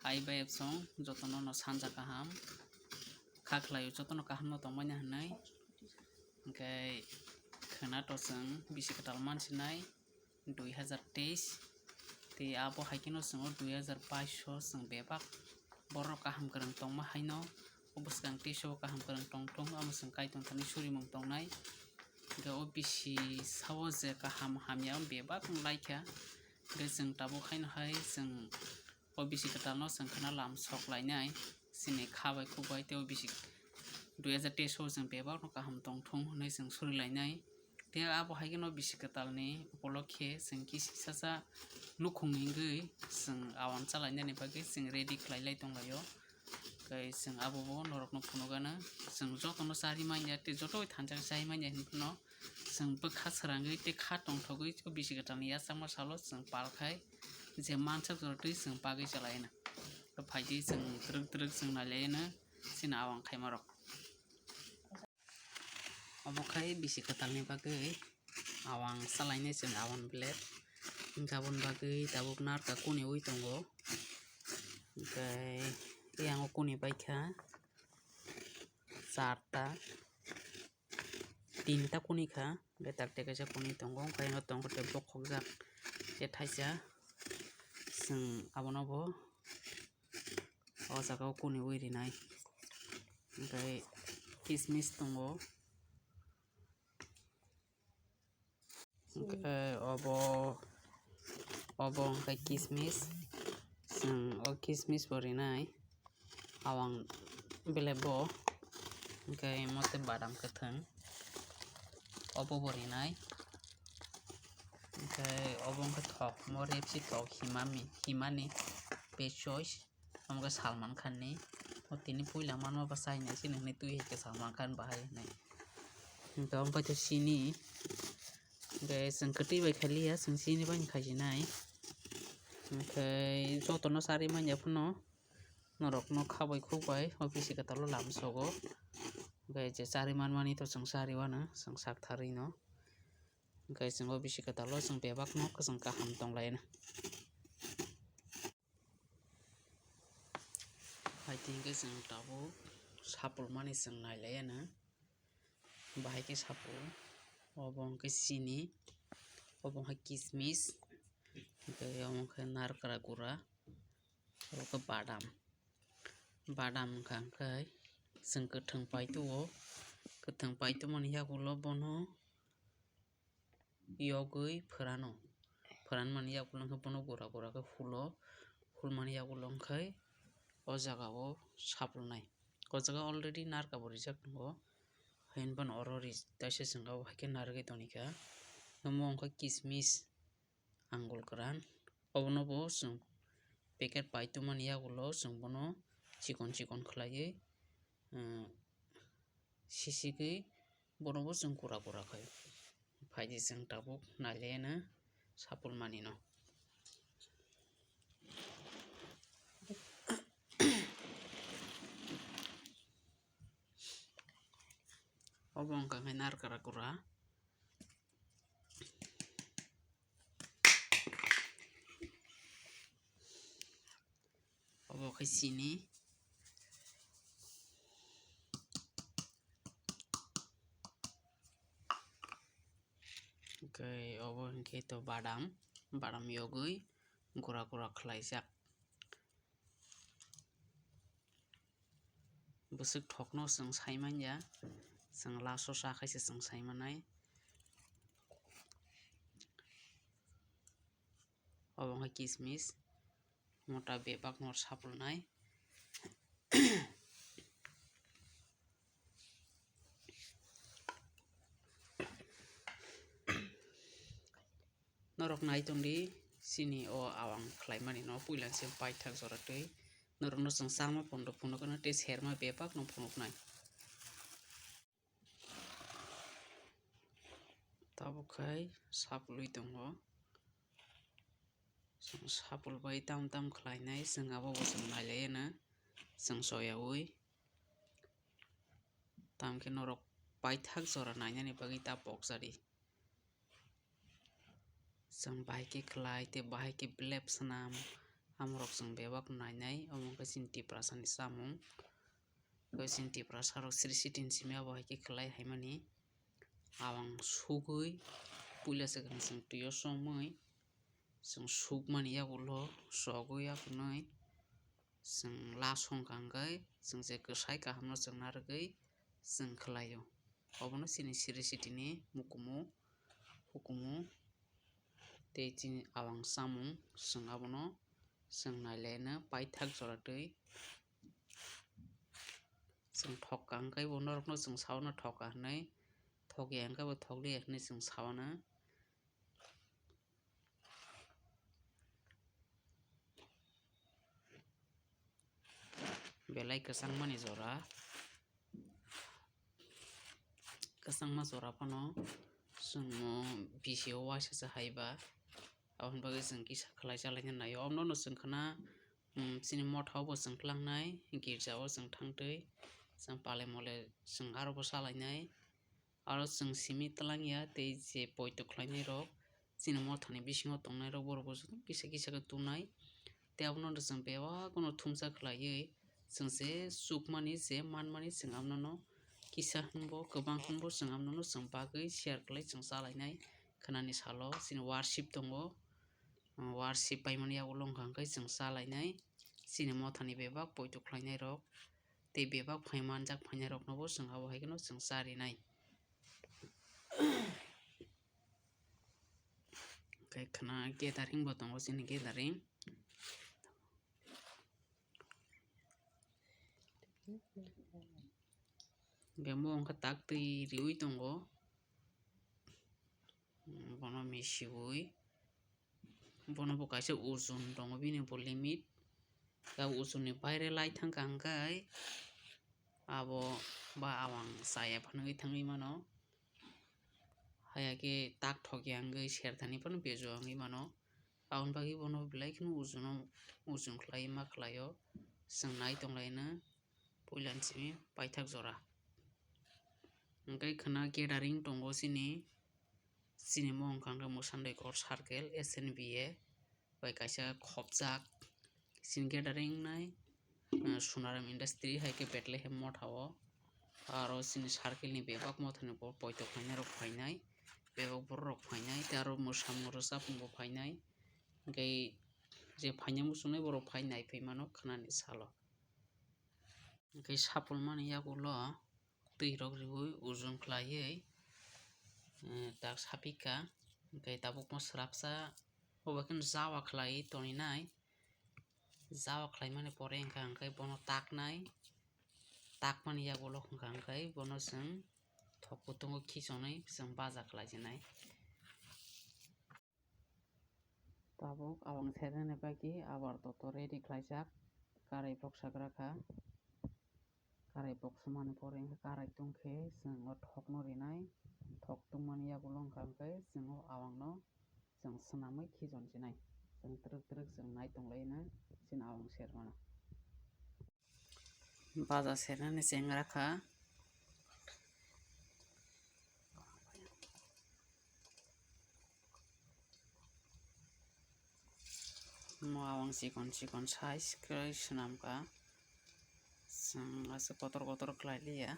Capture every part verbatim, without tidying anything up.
Hai bai song jotono no sanja kaham. Kha khlaio jotono kaham no tongmani hinwi. Hwnkhe khwna to chwng bisi kwtal mansinai dui hazar teis. Tei abo hai kheno chwng o dui hazar bais o chwng bebak borok kaham kwrwng tongma haino o bwskang teis o kaham kwrwng tongthung, omo chwng Kaitor thani surimung tongnai. Hwnkhe o bisi sao je kaham hamya bebak wng laikha. Hwnkhe chwng tabuk haino hai chwng o bisi kwtalno chwng khwna lam sok lainai, chini kha bai khuk bai tei o bisi dui hazar teis o chwng bebakno kaham tongthung hwnwi chwng suri lainai. Tei abo hai kheno bisi kwtalni upolokhe chwng kisi chacha nukhung wngwi chwng auan cha lainani bagwi chwng ready khlai lai tong laio. Tei chwng abo bo norokno phunukgano, chwng jotono chari manya tei joto thansa chai manya hinphano chwng bwkha srangwi tei kha tongthogwi o bisi kwtalni yachakma salo chwng pal khai je mansak jora twi chwng bagwi cha laina. Phaidi chwng twrwk twrwk chwng nai laino chini auan khaimarok. Obo khai bisi kwtalni bagwi auan cha lainai chwng auan blade. Hwnkhe aboni bagwi tabuk narwkha kuniui tongo. Hwnkhe tei ang o kuni baikha charta, tinta kuni kha, hwnkhe takte kaisa kuni tongo, hwnkhe ino tongo tei bokhokjak tei thaisa. Chwng abono bo o jaga o kuniui rinai. Hwnkhe kismis tongo. Hwnkhe obo, obo hwnkhe kismis. Chwng o kismis bo rinai. Auan belai bo. Hwnkhe mote badam kwthwng. Obo bo rinai. Hwnkhe obo hwnkhe thok, mo repsi thok himami, himani best choice. Omo khe Salman Khan ni. O tini puila manma bwsai hinwi se nini twi hai khe Salman Khan bahai hinwi. Hwnkhe omo khe chini. Hwnkhe chwng kwtwi bai kha liya, chwng chini bai khai sinai. Hwnkhe jotono chari manya phano norokno kha bai khuk bai o bisi kwtalo lam sogo. Hwnkhe je chari manmani to chwng chari wano, chwng sak tharwi no. Hwnkhe chwng o bisi kwtalo chwng bebakno kwchwng kaham tong laina. Hai twi hwnkhe chwng tabuk sapulmani chwng nai laiya no. Bahai khe sapul, obo hwnkhe chini, obo hwnkhe kismis, hwnkhe omo hwnkhe narkra gura, obo khe badam. Badam wngkha hwnkhe chwng kwthwng paitwo, kwthwng paitwmani yagulo bono yogwi phwrano. Phwranmani yagulo hwnkhe bono gura gura khe hulo. Hulmani yagulo hwnkhe o jagao sapulnai. O jaga already narwkha bo rijak tongo. Haino bono oro ri-, taisa chwng abo hai khe narwgwi tonikha. Omo wngkha kismis, angul kwran. Obono bo chwng packet paitwmani yagulo chwng bono chikon chikon khlaiwi, um, sisigwi bono bo chwng gura gura khai. Phaidi chwng tabuk nai laiya no sapulmani no. Obo wngkha khe narkra gura. Obo khe chini. Hwnkhe obo hwnkhe to badam, badam yogwi gura gura khlaijak. Bwswk thokno chwng sai manya, chwng last o cha khaisa chwng sai manai. Obo wngkha kismis, mota bebak no sapulnai. Norok nai tongdi, chini o awang khlaimani no puila se paithak jora twi. Norokno chwng chama pondo phunuknai tei serma bebak no phunuknai. Tabuk khai sapului tongo. Chwng sapul bai tam tam khlainai, chwng abo bo chwng nailaiyano, chwng soyaui. Tamkhe norok paithak jora nainani bagwi ta pokjadi. Chwng bahai khe khlai tei bahai khe belep swnam, Amorok chwng bebak nainai, omo wngkha chini Tiprasani chamung. Tei chini Tiprasarok sri sitini simi abo hai khe khlai haimani. Awang sugwi puila swkang chwng twio chomwi chwng sukmani yagulo chogwi yagunwi chwng la songkha hwnkhe chwng je kwsai kahamno chwng narwgwi chwng khlaio. Obono chini siri sitini mukumu hukumu tei chini awang chamung chwng abono chwng nailaino paithak jora twi. Chwng thokka hwnkhe bo norokno chwng saono thokka hwnwi, thokya hwnkhe bo thokliya hwnwi chwng saono. Belai kwchangmani jora, kwchangma jora phano chwngno bisio uaisa se haiba, aboni bagwi chwng kisa khlai chalaina naio. Omono chwng khna, um, chini motha o bo chwng tlangnai, girja o chwng thangtwi, chwng pale mole chwng aro bo chalainai. Aro chwng simi twlangya tei je poito khlainai rok, chini mothani bisingo tongnai rok, borok bo joto kisa kisa khe tunai. Tei abono chwng bebak no thumsa khlaiwi, chwng je chukmani, je manmani, chwng abono kisa hwnbo, kwbang hwnbo, chwng abono chwng bagwi share khlai, chwng chalainai. Khwnani salo chini worship tongo, worship paimani yagulo wngkha hwnkhe chwng chalainai. Chini mothani bebak poito khlainai rok tei bebak phai manjak phainai rokno bo chwng abo hai kheno chwng charinai. Khe khna gathering bo tongo chini gathering. Hwnkhe mo wngkha tak twi riui tongo. Bono misiui. Bono bo kaisa ujun tongo bini bo limit. Khe ujunni baire lai thangkha hwnkhe abo ba awang chaya phanagwi thangwi mano. Haya khe tak thokya wngwi serthani phano bejo wngwi mano. Aboni bagwi bono belai kheno ujuno ujung khlai ma khlaio. Chwng nai tonglaino puilani simi paithak jora. Hwnkhe khwna gathering tongo chini, chini mo wngkha hwnkhe Mwsandoi Kor Circle S N B A bai kaisa khopjak. Chini gathering wngnai, ah, Sonaram Industry hai khe Bethlehem motha o. Aro chini circle ni bebak motha ni bo poito khlainai rok phainai, bebak borok rok phainai, tei aro mwsamung rwchapmung bo phainai. Hwnkhe je phaina muchungnai borok phai naiphai mano khwnani salo. Hwnkhe sapulmani yagulo twi rok riui ujung khlaiwi, eh, tak sapikha. Hwnkhe tabukma swrapsa obo khe jawa khlaiwi toninai. Jawa khlaimani pore hwnkha hwnkhe bono taknai, takmani yagulo hwnkha hwnkhe bono chwng thok kutungo khichonwi chwng baja khlaijinai. Tabuk awang serani bagwi abar toto ready khlaijak, karai boksa gra kha. Karai boksa mani pore hwnkhe karai tong khe chwng o thokno rinai, thok tongmani yagulo hwnkha hwnkhe chwng o awangno chwng swnamwi khijon sinai, chwng twrwk twrwk chwng nai tonglaino chini awang sermano. Baja sernani chengra kha. Mo awang chikon chikon size khe swnam kha. Chwng aswk kotor kotor khlai liya.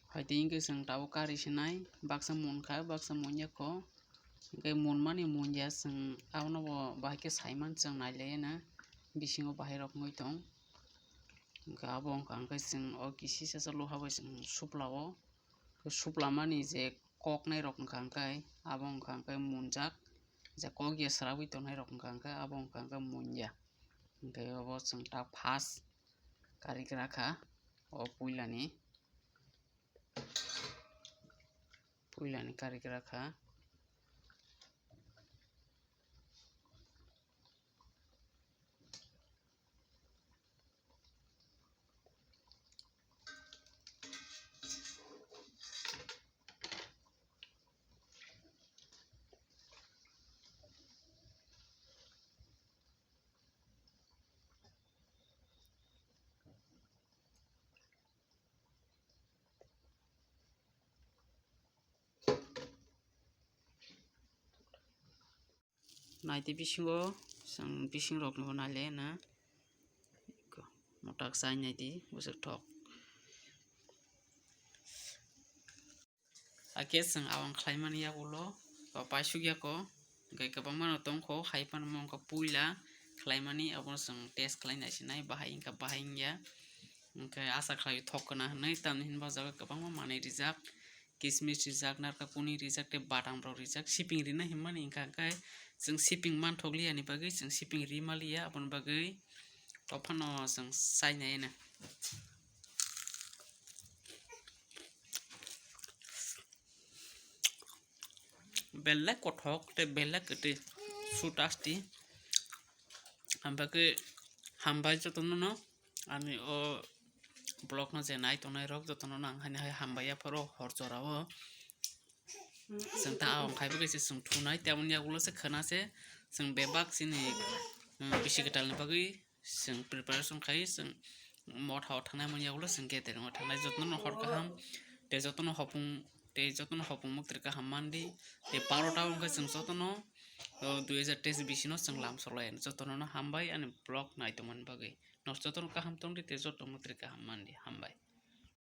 Hai twi hwnkhe chwng tabuk kari sinai, baksa munkha, baksa munyakho, hwnkhe munmani munya chwng abono bo bahai khe saiman chwng nailaina bisingo bahai rok wngwi tong. Hwnkhe abo wngkha hwnkhe chwng o kisi sasa luha bai chwng suplao. Suplamani je koknai rok wngkha hwnkhe abo wngkha hwnkhe munjak, je kok ya srawi tongnai rok wngkha hwnkhe abo wngkha hwnkhe munya. Hwnkhe obo chwng ta first karigra kha o puilani, puilani karigra kha. Naidi bisingo chwng bisingrokno naile na. Motak chai naidi bwswk thok. Hakhe chwng awang khlaimani yagulo paisuk yako, hwnkhe kwbangmano tongkho, hai phano wngkha puila khlaimani, abono chwng test khlai naisinai bahai wngkha bahai wngya. Hwnkhe asa khlai thok kana hinwi, tamni hinba o jaga kwbangma manwi rijak, kismis rijak, narkakuni rijak tei badam rok rijak, siping rina hinmani wngkha, hwnkhe chwng siping manthokliya ni bagwi chwng siping ri maliya, aboni bagwi tophano chwng chai nai na. Belai kothok tei belai kwtwi, su tasty. Hambai khe hambai jotono no, ani o vlog no je nai tongnai rok jotono no ang haino hai hambai ya phoro hor jora o. Chwng ta awang khai bagwi se chwng thunai, tamoni yagulo se khwna se chwng bebak chini, um, bisi kwtal ni bagwi chwng preparation khai, chwng motha o thangnai mani yagulo chwng gathering o thangnai. Jotono hor kaham tei jotono hopung, tei jotono hopung mwktwrwi kaham mandi. Tei barota wngkha chwng jotono, o, dui hajar teis bisino chwng lam solai. Jotono no hambai ani vlog nai tongmani bagwi. Nos jotono kaham tongdi tei joto mwktwrwi kaham mandi. Hambai.